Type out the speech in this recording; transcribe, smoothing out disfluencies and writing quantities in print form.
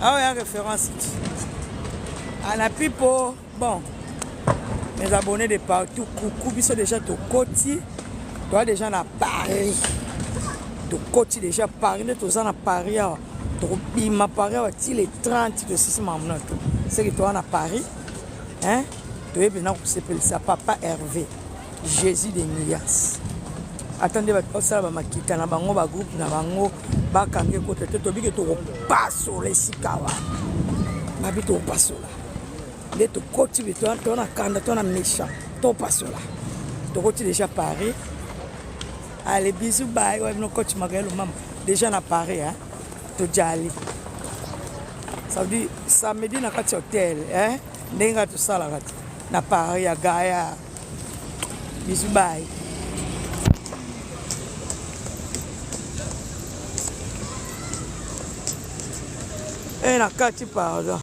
Awa ya référence ti. Ana pipo, bon. Mes abonnés de partout, coucou, biso déjà tokoti. Toa déjà na Paris. Tokoti déjà Paris, nde toza na Paris awa. Tokobima Paris awa ti le 30 tosisi makambo na to. Seki toa na Paris. Hein? Toyebi na kosepelisa papa Hervé. Jesus de nuance. Ata nde bato basala bamakita na bango bagroupe na bango bakanga ekota te tobike tokopasola esika wana babi tokopasola nde tokoti be to na kanda to na méchant topasola tokoti déjà Paris. Allez bisous bye oyo bino coach Magael mama déjà na Paris hein tojali ça veut dire samedi na kati ya hotel hein ndenge nga tosalaka te na Paris ya Gaia. Bisous bye. Eh na kati pardon.